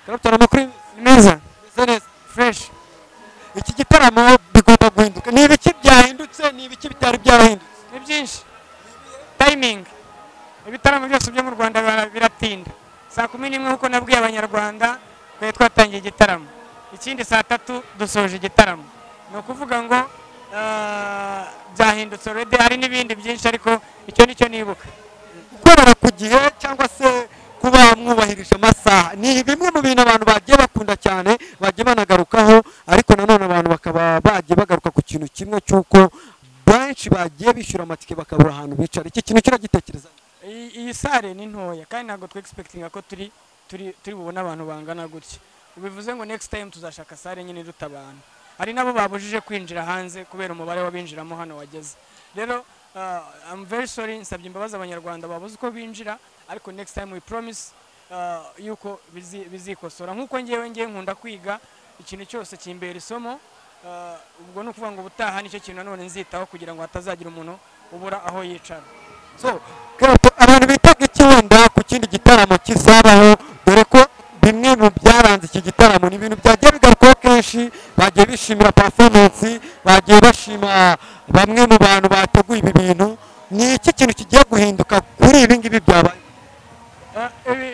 Clapton, amakuru? Ni meza. Meze neza. Fresh. Iki gitaramo bigomba guhinduka, ni ibiki byahindutse, ni ibiki bitari byarahindutse? Ni byinshi. Timing, ibitaramo byose byo mu Rwanda biratinda. Saa 11, nk'uko nabwiye Abanyarwanda, twari twatangiye igitaramo. Ikindi, saa 3 dusoje igitaramo. Ni ukuvuga ngo byahindutse already. Hari n'ibindi byinshi, ariko icyo nicyo nibuka. Gukorera ku gihe cyangwa se kuba mwubahirije amasaha ni bimwe mu bintu abantu bagiye bakunda cyane, bagiye banagarukaho. Ariko nanone abantu bakaba bagiye bagaruka ku kintu kimwe cy'uko benshi bagiye bishyura amatike bakabura ahantu bicara. Iki kintu kiragitekereza? Iyi salle ni ntoya, kandi ntabwo twe expectinga ko turi bubone abantu bangana gutya. Bivuze ngo next time tuzashaka salle nyine iruta abantu. Hari nabo babujije kwinjira hanze kubera umubare w'abinjiramo hano wageze. Rero I'm very sorry, nsabye imbabazi Abanyarwanda babuze uko binjira, ariko next time we promise yuko bizikosora. Nk'uko ngewe nkunda kwiga, ikintu cyose kimbera isomo. Ubwo ni ukuvuga ngo ubutaha nicyo kintu nanone nzitaho kugira ngo hatazagira umuntu ubura aho yicara. So Clapton, abantu bitaga iki wenda ku kindi gitaramo kizabaho, dore ko bimwe mu byaranze iki gitaramo ni ibintu byagiye bigarukwaho kenshi? Bagiye bishimira performance, bagiye bashima bamwe mu bantu bateguye ibi bintu. Ni iki kintu kigiye guhinduka kuri ibi ngibi byabaye?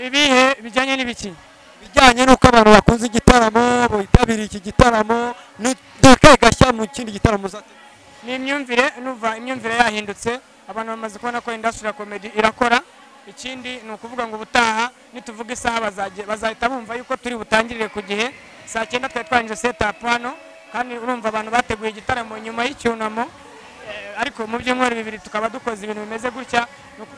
Ibihe bijyanye n'ibiki? Bijyanye n'uko abantu bakunze igitaramo, bitabiriye iki gitaramo, ni akahe gashya mu kindi gitaramo muzategura? Ni imyumvire. Nuva imyumvire yahindutse, abantu bamaze kubona ko industry ya comedy irakora. Ikindi ni ukuvuga ngo ubutaha nituvuga isaha bazahita bumva yuko turi butangirire ku gihe. Saa 9 twari twarangije set up hano, kandi urumva abantu bateguye igitaramo nyuma y'icyunamo, ariko mu byumweru 2 tukaba dukoze ibintu bimeze gutya.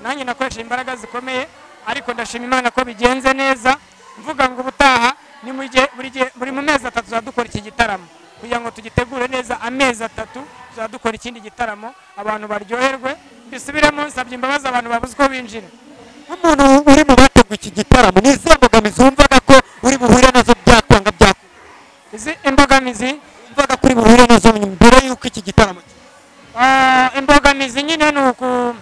Nanjye nakoresheje imbaraga zikomeye, ariko ndashima Imana ko bigenze neza. Mvuga ngo ubutaha ni mu gihe buri gihe, buri mu mezi 3 tuzaba dukora iki gitaramo kugira ngo tugitegure neza. Amezi 3 tuzaba dukora ikindi gitaramo, abantu baryoherwe. Mbisubiremo, nsabye imbabazi abantu babuze uko binjira. Nk'umuntu uri mu bateguye iki gitaramo, ni izihe mbogamizi wumvaga ko uri buhure nazo byakwanga byakunda? Izi imbogamizi? Wumvaga ko uri buhure nazo mbere y'uko iki gitaramo kiba? Imbogamizi nyine ni uku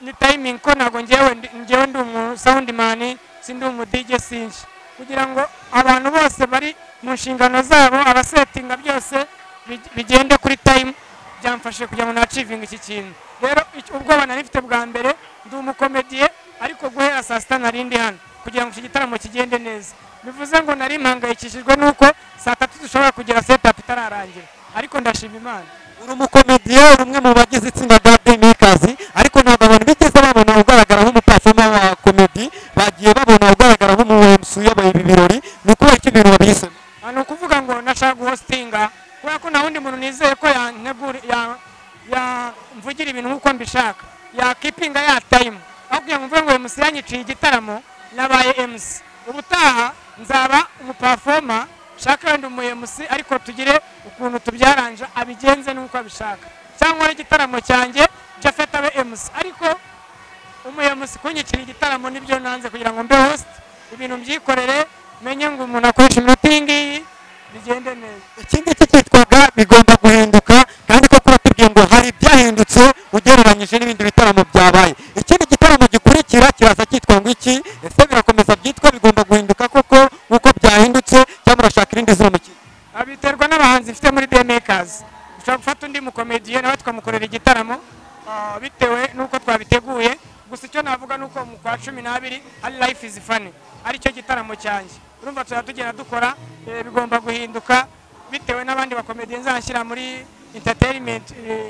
ni timing, ko ntabwo ngewe ndi umu soundman, sindi umu DJ, sinji kugira ngo abantu bose bari mu nshingano zabo, abasetinga byose bigende kuri time. Byamfashe kugira ngo nachievinge iki kintu. Rero ubwoba nari mfite bwa mbere, ndi umukomediye, ariko guhera saa 6 nari ndi hano kugira ngo iki gitaramo kigende neza. Bivuze ngo nari mpangayikishijwe n'uko saa 3 dushobora kugira setup itararangira, ariko ndashima Imana. Uri umukomediye, uri umwe mu bagize itsinda rya Daymakers, ariko ntabwo abantu bigeze babona ugaragara nk'umuperformer wa comedy, bagiye babona ugaragara nk'umu MC uyoboye ibi birori. Ni ukubera iki ibintu wabihisemo? Ni ukuvuga ngo nashaka guhostinga kubera ko nta wundi muntu nizeye ko yantegura, yamvugira ibintu nk'uko mbishaka, yakeepinga ya time. Aho kugira ngo mvuge ngo MC yanyiciye igitaramo, nabaye MC. Ubutaha nzaba umuperformer, shaka wenda umu MC, ariko tugire ukuntu tubyaranja, abigenze n'uko abishaka, cyangwa igitaramo cyanjye Japhet abe MC. Ariko umu MC kunyicira igitaramo nibyo nanze, kugira ngo mbe host, ibintu mbyikorere, menye ngo umuntu akoresha iminota iyi ngiyi, bigende neza. Iki ngiki cyitwaga bigomba guhinduka, kandi koko uratubwiye ngo hari ibyahindutse ugereranyije n'ibindi bitaramo byabaye. Ikindi gitaramo gikurikira kiraza cyitwa ngo iki? Ese birakomeza byitwa bigomba guhinduka koko nk'uko byahindutse, cyangwa murashaka irindi zina mu kindi? Biterwa n'abahanzi mfite muri Daymakers. Ushobora gufata undi mukomediye nawe tukamukorera igitaramo, bitewe n'uko twabiteguye. Gusa icyo navuga ni uko mu kwa 12 hari Life is Funny, aricyo gitaramo cyanjye. Urumva tuzajya tugenda dukora bigomba guhinduka bitewe n'abandi bakomediye nzashyira muri entertainment,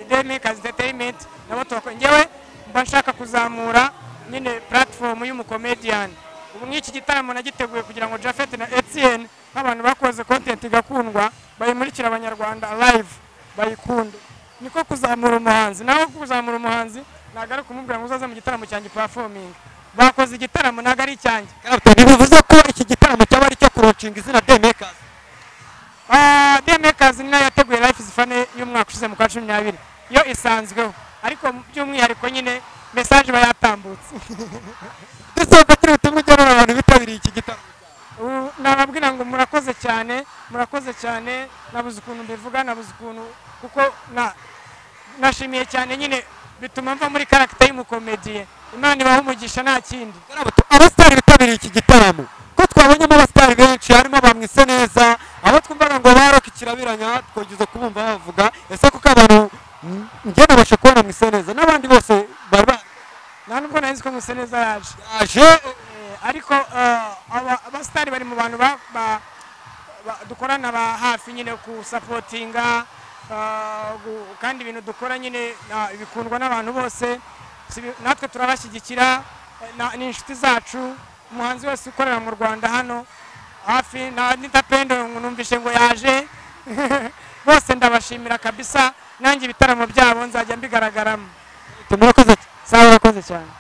Daymakers Entertainment, nabo tubakora. Njyewe mba nshaka kuzamura nyine platform y'umukomedian. Ubu nk'iki gitaramo nagiteguye kugira ngo Japhet na Etienne, nk'abantu bakoze content igakundwa, bayimurikire Abanyarwanda live, bayikunde. Niko kuzamura umuhanzi. Naho kuzamura umuhanzi ntabwo ari ukumubwira ngo uzaze mu gitaramo cyanjye performing. Bakoze igitaramo, ntabwo ari icyanjye. Clapton, ntibivuze ko iki gitaramo cyaba ari icyo kulaunchinga izina Daymakers? Daymakers ni nayo yateguye Life is Funny y'umwaka ushize mu kwa 12, yo isanzweho, ariko by'umwihariko nyine message iba yatambutse. Dusoza, kiri ubutumwa ugenera abantu bitabiriye iki gitaramo? Ubu nababwira ngo murakoze cyane, murakoze cyane. Nabuze ukuntu mbivuga, nabuze ukuntu, kuko na nashimiye cyane nyine, bituma mva muri character y'umukomediye. Imana ibaha umugisha, nta kindi. Abasitari bitabiriye iki gitaramo, ko twabonye Neza n'abandi bose bari Nta nubwo nari nzi ko Museneza yaje. Yaje. Ariko abasitari bari mu bantu dukorana ba hafi nyine kusapotinga, kandi ibintu dukora nyine bikundwa n'abantu bose. Natwe turabashyigikira, ni inshuti zacu. Umuhanzi wese ukorera mu Rwanda hano hafi na Nitapendo numvishe ngo yaje, bose ndabashimira kabisa. Nanjye ibitaramo byabo nzajya mbigaragaramo. Murakoze. Sawa, urakoze cyane.